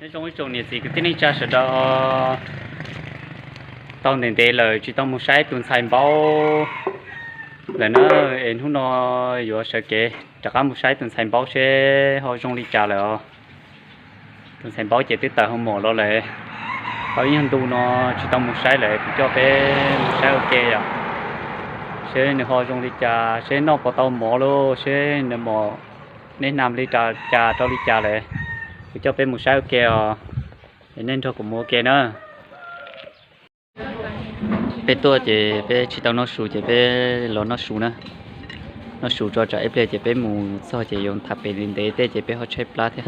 Nyob zoo ib tsoom niam txiv kwv tij neej tsa sawv daws, tau ntev ntev lawm tsis tau mus saib tus ntxhais npaub lawm na, es hnub no yuav sawv kev rov qab mus saib tus ntxhais npaub seb ho zoo li cas lawm os. Tus ntxhais npaub ces twb tawm hoo mom los lawm, tau ib nyuag ntu no tsis tau mus saib lawm, kuv coj peb mus saib ua ke yom, seb nws ho zoo li cas, seb noj puas tau mov lauj, seb nws mom neb hnav li cas rau li cas lawm, kuv coj peb mus saib ua ke os. Es nej nrog kuv mus ua ke na. Peb tuaj ces peb tsis tau noj su ces peb los noj su na. Noj su tso tsam ib pliag ces peb mus txog ces yuav tham pem li ntev tej ces peb ho tshaib plab thiab.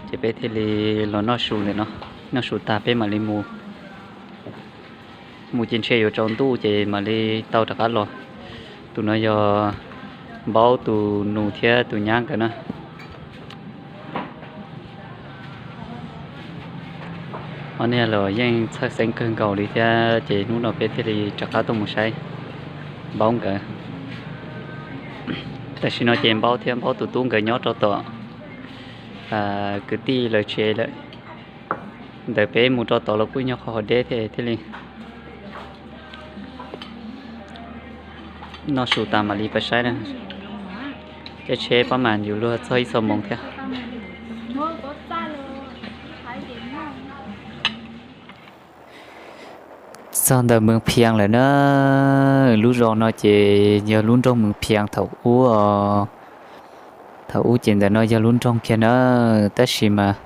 Ces peb thiaj li los noj su ntawm no, noj su tag peb mam li mus. Mus ces ntshe yuav tsaus ntuj ces mam li tau rov qab los. Tus no yog Npaub tus nus thiab tus nyab nkawd na. Ob niag los yeej txhawj xeeb kawg nkaus li thiab ces hnub no peb thiaj li rov qab tuaj mus saib Npaub nkawd. Tam sim no ces Npaub thiab Npaub tus tub nkawd nyob rau tom kwv tij lawv tsev lawm. Ntawm peb mus rau tod los kuj nyob qhov hav deb thiab thiaj li noj su tas mam li pab saib na. Caij tsheb pab mas yuav luag txog ib xuab moos thiab. Txog ntawm Mees Phias lawm na. Lub zos no ces yog lub nroog Mees Phias thaum ub. Thaum ub ces ntawm no yog lub nroog kiag na, tab sis mas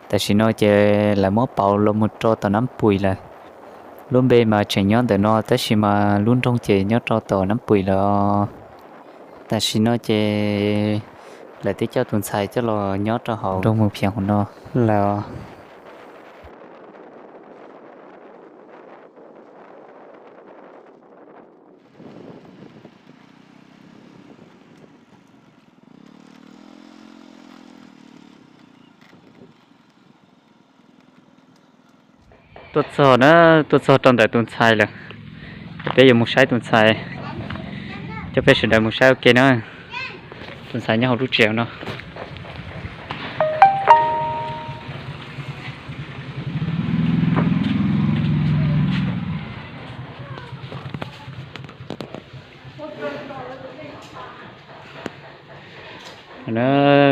tam sim no ces lawv muab pauv los mus rau tom Nab Puim lawm. Lub npe mas tseem nyob ntawm no tab sis mas lub nroog ces nyob rau tom Nab Puim lawm. Tam sim no ces lawv twb coj tus ntxhais coj los nyob rau hauv nroog Mees Phias hauv no lawm. Tuaj txog na, tuaj txog rau ntawm tus ntxhais lawm. Peb yuav mus saib tus ntxhais, coj peb sawv daws mus saib ua ke na. Tus ntxhais nyob hauv lub tsev no.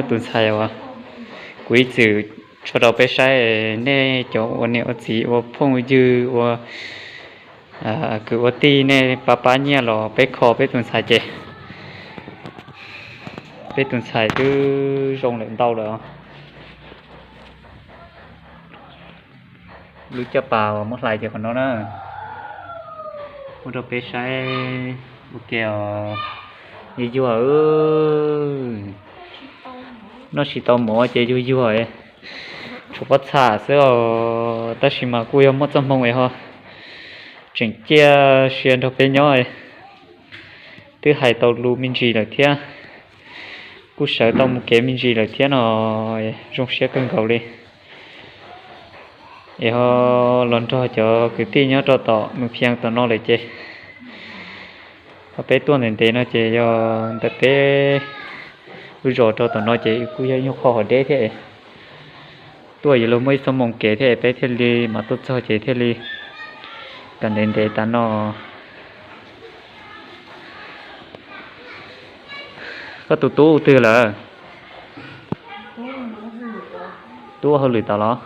Tus ntxhais uas kuv ib txwm tso rau peb saib, nej cov ua niam ua txiv ua phooj ua ywg ua kwv ua tij nej pab pab nyiaj los peb kho peb tus ntxhais ces peb tus ntxhais twb zoo lawm ntau lawm. Lub caj pas uas muab hlais ces qhov no na. Muab rau peb saib ua ke os. Yuag yuag, noj tsis tau mov ces yuag yuag, tshuav pob txha xwb os, tab sis mas kuj yog muaj txoj hmoo es ho tseem ciaj sia nrog peb nyob. Twb hais tau lus me ntsis lawm thiab, kuj sawv tau mus kev me ntsis lawm thiab no, zoo siab kawg nkaus li. Es ho los nrog cov kwv tij nyob rau tom Mees Phias tom no lawm ces, ho peb tuaj ntev ntev no ces yog ntawm peb lub zos rau tom no ces kuj yog ib nyuag qho hav deb thiab. Tuaj yuav luag muaj ib xuab moos kev thiab peb thiaj li mam tuaj txog ces thiaj li kom ntev ntev tas no. Koj tus tub twg lawm? Tub ua hauj lwm tas los?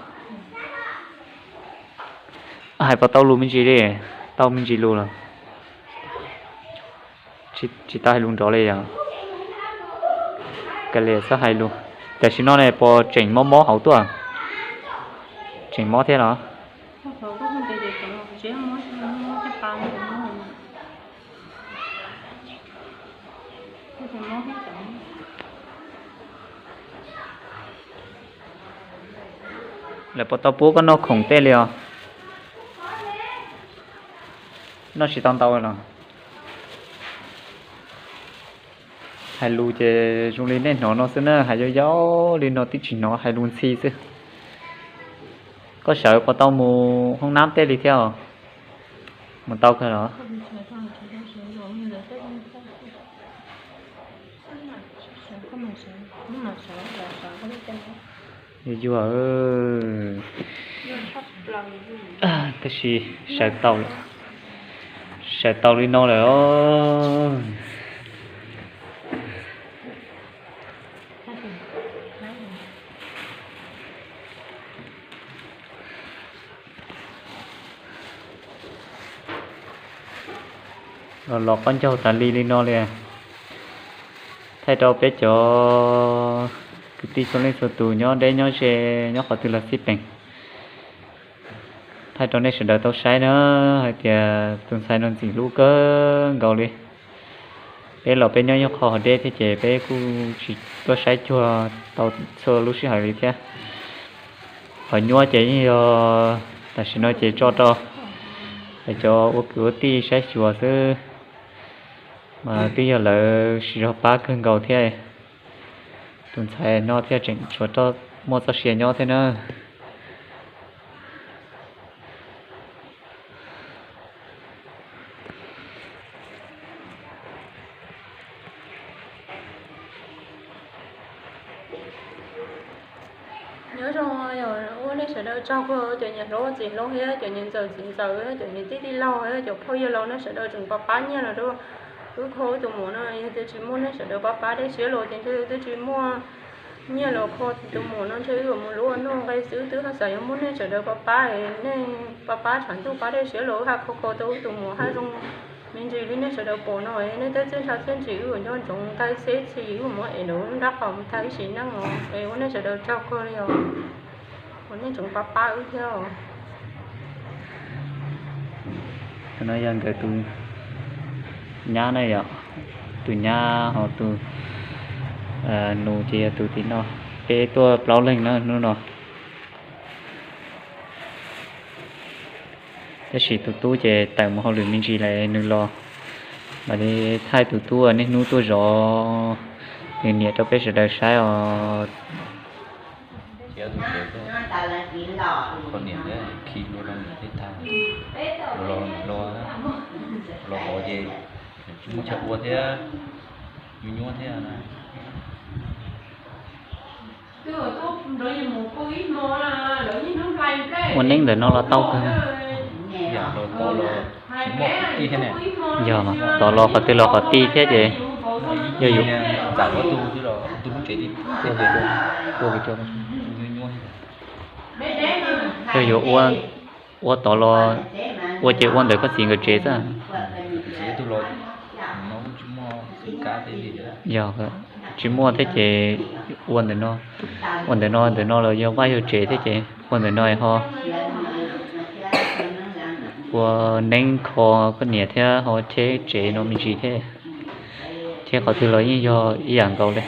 Hais puas tau lus me ntsis li? Tau me ntsis lus los? Tsis tau hais lus nrov li yog? Kav liam txhob hais lus. Tam sim no ne puas tseem mob mob hauv tuaj? Tseem mob thiab los? Lawv puas tau pub koj noj khoom tej li os? Noj tsis tau ntau los? Hais lus ces zoo li nej hnov no xwb na, hais yau yau li no twb tsis hnov, hais lus ntxhi xwb. Koj sawv puas tau mus hoob nab tej li thiab os? Mus tau kawg los? Yuag, tab sis sawv tau, sawv tau li no lawm os. Los los qaub ncaug tas li li no li. Thaij rau peb cov kwv tij txhua leej txhua tus nyob deb nyob ze, nyob qhov twg los xij peem. Thaij rau nej sawv daws tau saib na, hais tias tus ntxhais no ntxim hlub kawg nkaus li. Peb los peb nyob ib qho hauv deb thiab ces peb kuj tsis tuaj saib cuag tau txhua lub sij hawm li thiab. Qhov nyuaj ces yeej yog tam sim no ces tso rau cov ua kwv ua tij saib xyuas xwb, mas twb yog lawv siv zog pab kawg nkaus thiab. Tus ntxhais no thiaj tseem tshuav muaj txoj sia nyob thiab na. Nyob zoo, ua nej sawv daws tsaug kawg, cov niam hlob txiv hlob thiab cov niam ntxawm txiv ntxawm thiab cov niam tij tij laug thiab cov phooj ywg laus, nej sawv daws tseem pab pab nyiaj los rau wb kho wb tus muam no. Yog tias tsis muaj nej sawv daws pab pab dej siab los ces ntshe wb twb tsis muaj nyiaj los kho tus muam no, ntshe wb yuav mus luaj noj nqe xwb. Twb haj xav yuav muaj nej sawv daws pab pab, nej pab pab tshav ntuj pab dej siab los wb haj kho kho tau wb tus muam haj zoo me ntsis li nej sawv daws pom no. Nej tej txiaj ntsha txiaj ntsig wb yuav nco ntsoov tag xeb txhis wb muab ev nrog wb nrab qau mus tag ib sim neej os. Es ua nej sawv daws tsaug kawg li os, ua nej tseem pab pab wb thiab os. Tus no yog nkawd tus nyab na yom, tus nyab ho tus nus ces yog tus tim no. Peb tuaj plaub leeg na hnub no. Tab sis tus tub ces tawm mus hauj lwm me ntsis lawm nws los, mam li thaij tus tub niaj hnub tuaj zov nws niam rau peb sawv daws saib os. Kho niam thiab khi hlua rau niam thiab tag, los los hov ces tsis muaj chaw ua thiab, nyuaj nyuaj thiab na. Ua neeb ntawm no los tau kawg. Yog, tod los qhov twg los qhov tij thiab ces yog yuav, yog yuav ua, ua tod los ua ces ua ntawm koj txiv nkawd tsev xwb. Yog tsis muaj thiab ces ua ntawm no, ua ntawm no, ntawm no los yog vaj yog tsev thiab ces ua ntawm no ho ua neeb kho koj niam thiab ho cheb tsev no me ntsis thiab, cheb qhov twg los yeej yog ib yam nkaus li.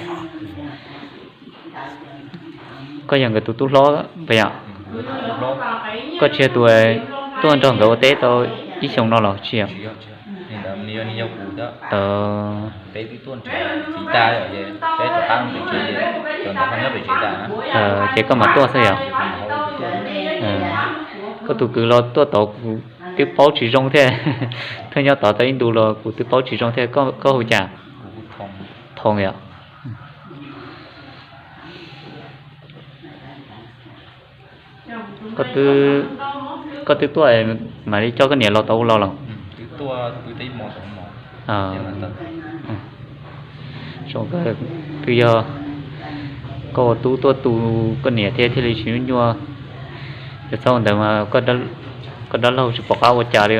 Koj yog nkawd tus tub hlob puas yom? Koj tsis yog tus tuaj nrog nkawd ua teb tau ib xyoos no los tsis yog? Ces koj mam tuaj xwb yom? Koj tus kwv los tuaj tod kuv twb paub tsis zoo thiab. Thiaj nyob tod tau ib ntus los kuv twb paub tsis zoo thiab. Koj hu cas? Thoo yom. Koj twb tuaj mam li coj koj niam los tau ua los los? Zoo, twb yog koj ua tub tuaj tu koj niam thiab thiaj li tsis nyuaj nyuaj. Yog txhob ua ntawd mas koj dab laug tsis pom qab ua cas li.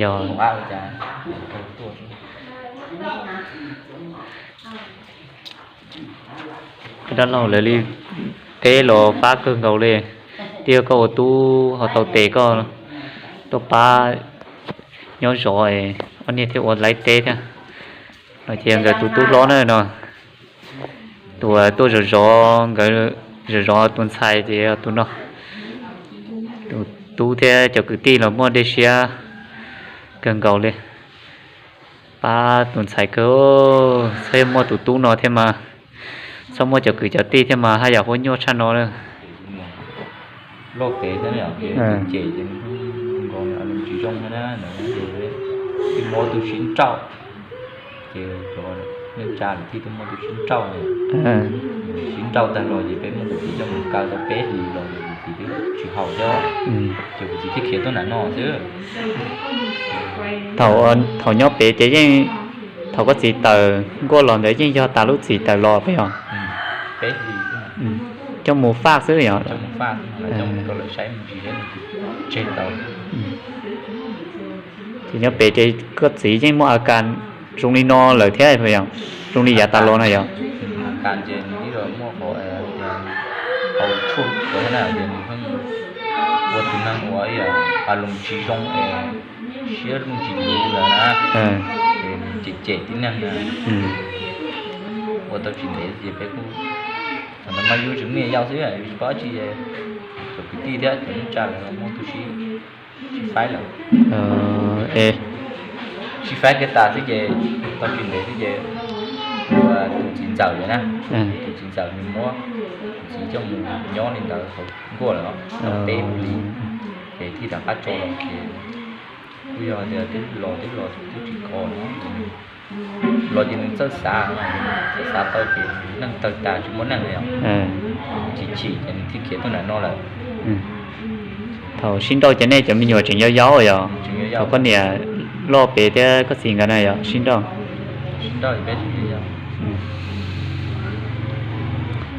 Yog, koj dab laug lawv li teb los pab kawg nkaus li. Twb yog koj ua tub ho tau tes koj tuaj pab nyob zov, ob niag thiaj ua laib teb thiab. No ces nkawd tus tub hlob na no, tus tuaj zov zov nkawd, zov zov tus ntxhais ces yog tus no. Tus tub thiab cov kwv tij los muaj dej siab kawg nkaus li. Pab tus ntxhais kawg, txhob yog muaj tus tub no thiab mas, txhob muaj cov kwv cov tij thiab mas haj yam huab nyuaj tshaj no lawm. Loj kev thiab ces ces nkaus tsis zoo thiab na, ces tus no tus sib nrauj. Ces cov neej tsa lawv thiaj tuaj muaj tus sib nrauj, sib nrauj tag los ces peb muab kuv txiv coj mus kaw tau peb hlis los ces kuv txiv twb tsis haus thiab, ces kuv txiv thiaj khiav tuaj nram no xwb. Thaum nyob pem ces yeej, thaum koj txiv tawm nkuaj los ntawd yeej yog tas lub txim tawm los puas yog? Coj mus faj xwb yog? Ces nyob pem ces koj txiv yeej muaj a kas zoo li no lawm thiab puas yog? Zoo li yav tas los no yog? Ua tus neeg uas a loos tsis zoo es siab loos tsis luv lawm na, ces cem cem tib neeg na, ua tau tsis ntev ces peb kuj, thaum ntawd mas yus tseem me nyuam yaus xwb, tsis paub tsi, cov kwv tij thiab cov neej tsa lawv muab tus sib, sib faib lawm. Sib faib kiag tas xwb ces tau tsis ntev xwb ces tus txiv ntxawm lawm na, tus txiv ntxawm nws muab tus txiv coj mus nyob li ntawd hauv nkuaj lawm tau peb hlis, ces thiaj rov qab tso los ces kuj yog tias twb los twb los twb tsis khov no, los ces nws txawj xav, txawj xav tau ces neej tawg tas tsis muaj neej li os, chim chim ces nws thiaj khiav tuaj nram no lawm. Thaum sib nrauj ces nej cov me nyuam tseem yau yau yog? Thaum koj niam loj pem thiab koj txiv nkawd na yog sib nrauj?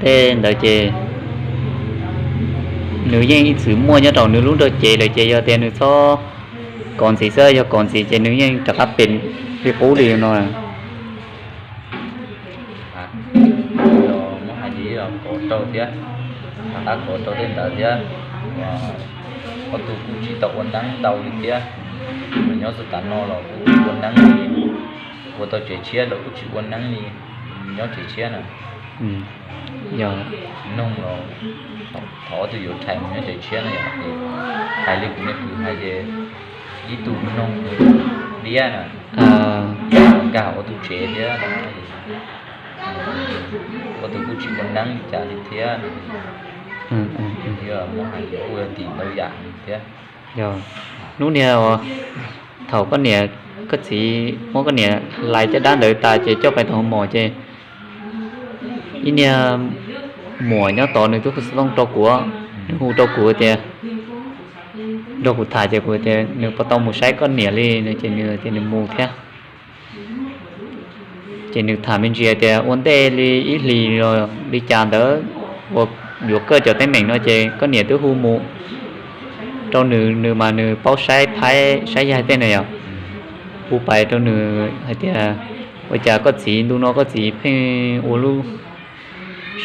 Tej ntawd ces nws yeej ib txwm muaj nyob rau nws lub nrog cev lawm ces yog tias nws txhob kov ntxiv xwb, yog kov ntxiv ces nws yeej rov qab pem li qub li no. Muab hais ces kov rau thiab, rov qab kov rau tej ntawd thiab. Ob tug kuj tsis tau ua neeb ntau li thiab, nyob txog tav no los kuj ua neeb li, ua tau tsev tshiab los kuj tsis ua neeb li, nyob tsev tshiab na. Yog noog los thov ob tug yuav rhais mus nyob tsev tshiab na yom, hais li kuv niag kwv hais ces ib tug noog diab na, nkag ua tus tsev thiab, ua tus kuj tsis ua neeb li cas li thiab. Yog muab hais ces kuj yog tim ntau yam thiab. Yog, hnub niag thaum koj niam, koj txiv muab koj niam lais caj dab ntawd tas ces coj pais tau hoo mom ces ib niag muam nyob tod nws twb hu xov tooj rau kuv, nws hu rau kuv tias, nrog kuv tham ces kuv tias nws puas tau mus saib koj niam li no ces nws tias nws mus thiab. Ces nws tham me ntsis tias ua ntej li ib hlis los li cas ntawd uas yuav kawj cov teeb meem no ces koj niam twb hu mus rau nws, nws mas nws paub saib phaib saib yaig tej na yom. Hu pais rau nws hais tias ua cas koj txiv ntu no koj txiv pheej ua lub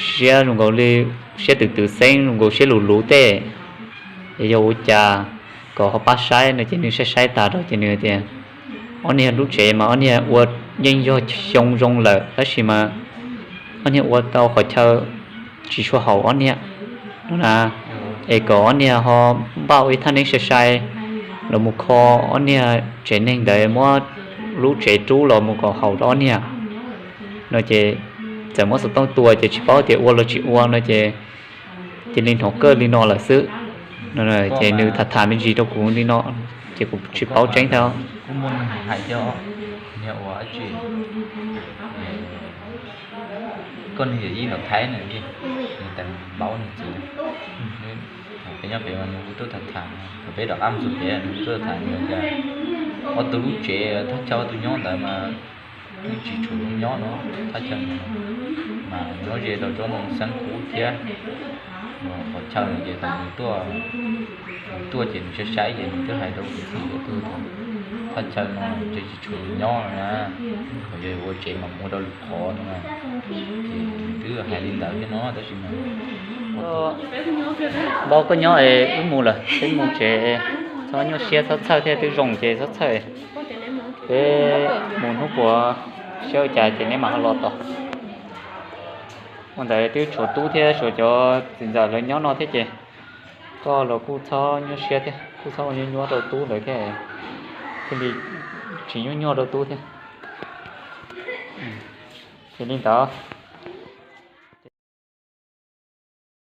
siab zoo nkaus li siab twv twv xeeb zoo nkaus siab luv luv tej, es yog ua cas kom ho pab saib no ces nws saib saib tas rau ces nws tias ob niag lub tsev mas ob niag ua yeej yog xyoo zoo lawm tab sis mas ob niag ua tau qhov chaw tsis tshua haum ob niag no na, es kom ob niag ho npaj ua ib thaj neeb sai sai los mus kho ob niag tsev neeg ntawd, muab lub tsev rub los mus kom haum rau ob niag no ces txawm muab xov tooj tua ces tsis paub tias ua los tsis ua no ces cia li hnov kawj li no lawm xwb. Ces nws tham tham me ntsis rau kuv li no ces kuv tsis paub tseeb thiab. Koj niag yawm yij Nom Thaib na, nws tas npaub nws txiv, peb nyob pem mas nws kuj tuaj tham tham, thaum peb rov qab mus txog pem nws kuj tuaj tham nws tias ob tug lub tsev thaj chaw ob tug nyob ntawd mas yeej tsis tshua zoo nyob no, thaj chaw mas nyob ze rau tsob ntoo xeeb kub thiab. Qhov chaw no ces thaum nws tuaj, nws tuaj ces nws saib saib ces nws twb hais rau kuv txiv tias thaj chaw no ntshe tsis tshua zoo nyob no na, yog ua tsev mas mus ua rau lwm qhov no na. Ces nws twb hais li ntawd thiab no tab sis mas npau koj nyob es wb mus lawm, wb mus tsev, txhob nyuaj siab txhob txhawj thiab, twb zoo ces txhob txhawj. Peb mus hnub puas siab ua cas ces neb mam ho los tod. Ua ntawd twb tshuav tub thiab tshuav cov txiv ntxawm lawv nyob no thiab ces koj los kuj txhob nyuaj siab thiab, kuj txhob ua nyuaj nyuaj rau tub lawv thiab, thiaj li tsis nyuaj nyuaj rau tub thiab. Ces li ntawd.